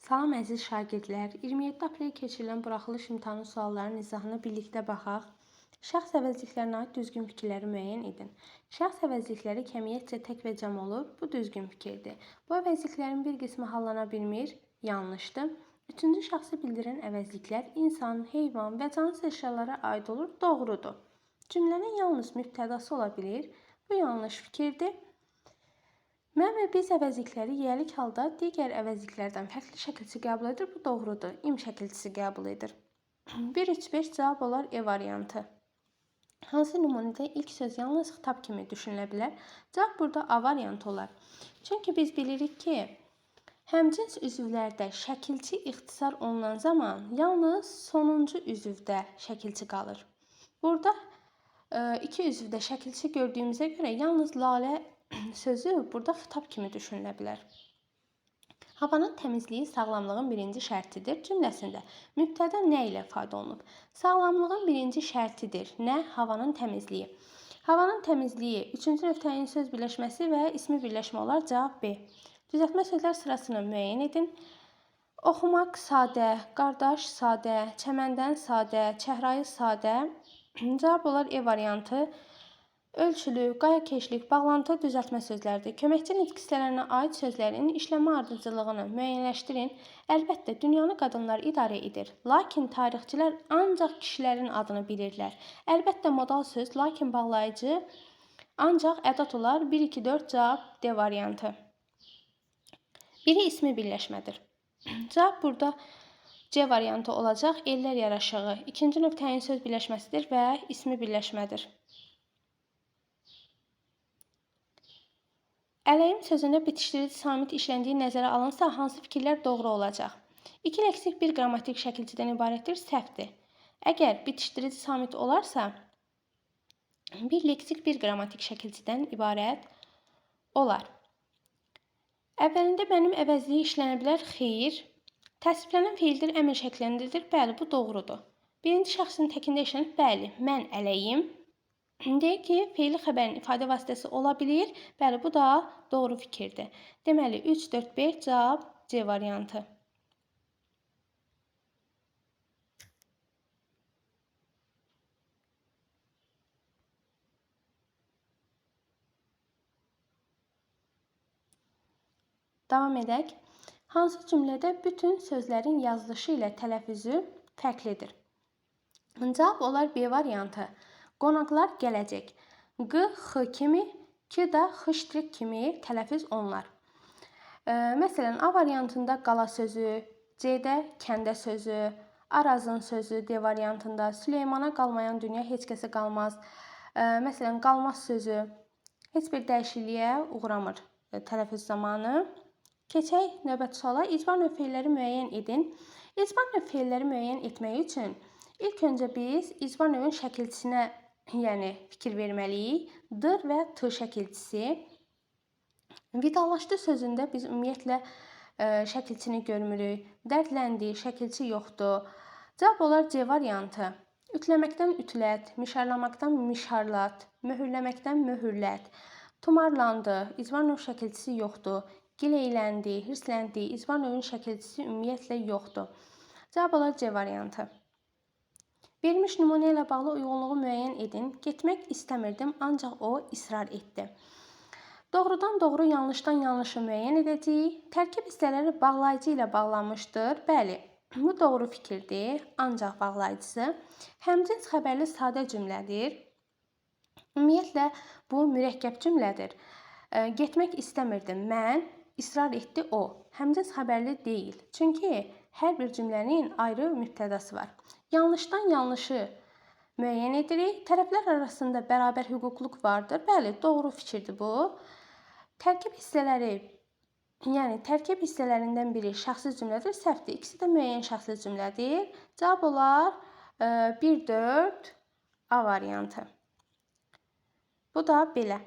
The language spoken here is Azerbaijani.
Salam əziz şagirdlər. 27 aprel keçirilən buraxılış imtahanı suallarının izahına birlikdə baxaq. Şəxs əvəzliklərinə aid düzgün fikirləri müəyyən edin. Şəxs əvəzlikləri kəmiyyətcə tək və cəm olur. Bu düzgün fikirdir. Bu əvəzliklərin bir qismi hallana bilmir, yanlışdır. Üçüncü şəxsi bildirən əvəzliklər insan, heyvan və cansız əşyalara aid olur, doğrudur. Cümlənin yalnız mübtədası ola bilir. Bu yanlış fikirdir. Mən və biz əvəzlikləri yiyəlik halda digər əvəzliklərdən fərqli şəkilçi qəbul edir. Bu doğrudur. İm şəkilçisi qəbul edir. 1, 3, 5 cavab olar E variantı. Hansı nümunədə ilk söz yalnız xitab kimi düşünülə bilər? Cavab burada A variantı olar. Çünki biz bilirik ki, həmcins üzvlərdə şəkilçi ixtisar olunan zaman yalnız sonuncu üzvdə şəkilçi qalır. Burada iki üzvdə şəkilçi gördüyümüzə görə yalnız lalə sözü burada xitab kimi düşünülə bilər. Havanın təmizliyi sağlamlığın birinci şərtidir cümləsində mübtəda nə ilə ifadə olunub? Sağlamlığın birinci şərtidir. Nə? Havanın təmizliyi. Havanın təmizliyi üçüncü növ təyin söz birləşməsi və ismi birləşmə olar. Cavab B. Düzəltmə sözlər sırasını müəyyən edin. Oxumaq sadə, qardaş sadə, çəməndən sadə, çəhrayı sadə. Cavab olar E variantı. Ölçülü, qayakeşlik, bağlantı düzəltmə sözləridir. Köməkçi nitq hissələrinə aid sözlərin işləmə ardıcıllığını müəyyənləşdirin. Əlbəttə, dünyanı qadınlar idarə edir. Lakin tarixçilər ancaq kişilərin adını bilirlər. Əlbəttə, modal söz, lakin bağlayıcı ancaq ədat olar. 1, 2, 4 cavab D variantı. Biri ismi birləşmədir. Cavab burada C variantı olacaq. Ellər yaraşığı. İkinci növ təyin söz birləşməsidir və ismi birləşmədir. Ələyim sözündə bitişdirici samit işləndiyi nəzərə alınsa, hansı fikirlər doğru olacaq? İki leksik bir qrammatik şəkilçidən ibarətdir, səhvdir. Əgər bitişdirici samit olarsa, bir leksik bir qrammatik şəkilçidən ibarət olar. Əvvəlində mənim əvəzliyi işlənə bilər, xeyir. Təsriflənən feildir, əmr şəklindədir, bəli, bu doğrudur. Birinci şəxsin təkində işlənib, bəli, mən ələyim. Deyir ki, feili xəbərin ifadə vasitəsi ola bilir. Bəli, bu da doğru fikirdir. Deməli, 3, 4, 5 cavab C variantı. Davam edək. Hansı cümlədə bütün sözlərin yazılışı ilə tələffüzü fərqlidir? Cavab olar B variantı. Qonaqlar gələcək. Q, X kimi, K da X ştrik kimi tələffüz olunar. Məsələn, A variantında qala sözü, C-də kəndə sözü, Arazın sözü D variantında, Süleymana qalmayan dünya heç kəsə qalmaz. Məsələn, qalmaz sözü heç bir dəyişikliyə uğramır tələffüz zamanı. Keçək növbəti suala. İcbar növ feilləri müəyyən edin. İcbar növ feilləri müəyyən etmək üçün ilk öncə biz icbar növün şəkilçisinə yəni fikir verməliyik. Dır və T şəkilçisi. Vidalaşdı sözündə biz ümumiyyətlə şəkilçini görmürük. Dərdləndi, şəkilçi yoxdur. Cavab olar C variantı. Ütləməkdən ütülət, mişarlamaqdan mişarlat, möhürləməkdən möhürlət. Tumarlandı, icbar növ şəkilçisi yoxdur. Gileyləndi, hirsləndi, icbar növün şəkilçisi ümumiyyətlə yoxdur. Cavab olar C variantı. Verilmiş nümunə ilə bağlı uyğunluğu müəyyən edin. Getmək istəmirdim, ancaq o israr etdi. Doğrudan doğru, yanlışdan yanlışı müəyyən edəcəyik. Tərkib hissələri bağlayıcı ilə bağlanmışdır. Bəli, bu doğru fikirdir, ancaq bağlayıcısı. Həmcins xəbərli sadə cümlədir. Ümumiyyətlə, bu mürəkkəb cümlədir. Getmək istəmirdim, mən, israr etdi o. Həmcins xəbərli deyil. Çünki hər bir cümlənin ayrı mübtədası var. Yanlışdan yanlışı müəyyən edirik. Tərəflər arasında bərabər hüquqluq vardır. Bəli, doğru fikirdir bu. Tərkib hissələri, yəni tərkib hissələrindən biri şəxsi cümlədir, səhvdir. İkisi də müəyyən şəxsi cümlədir. Cavab olar 1, 4 A variantı. Bu da belə.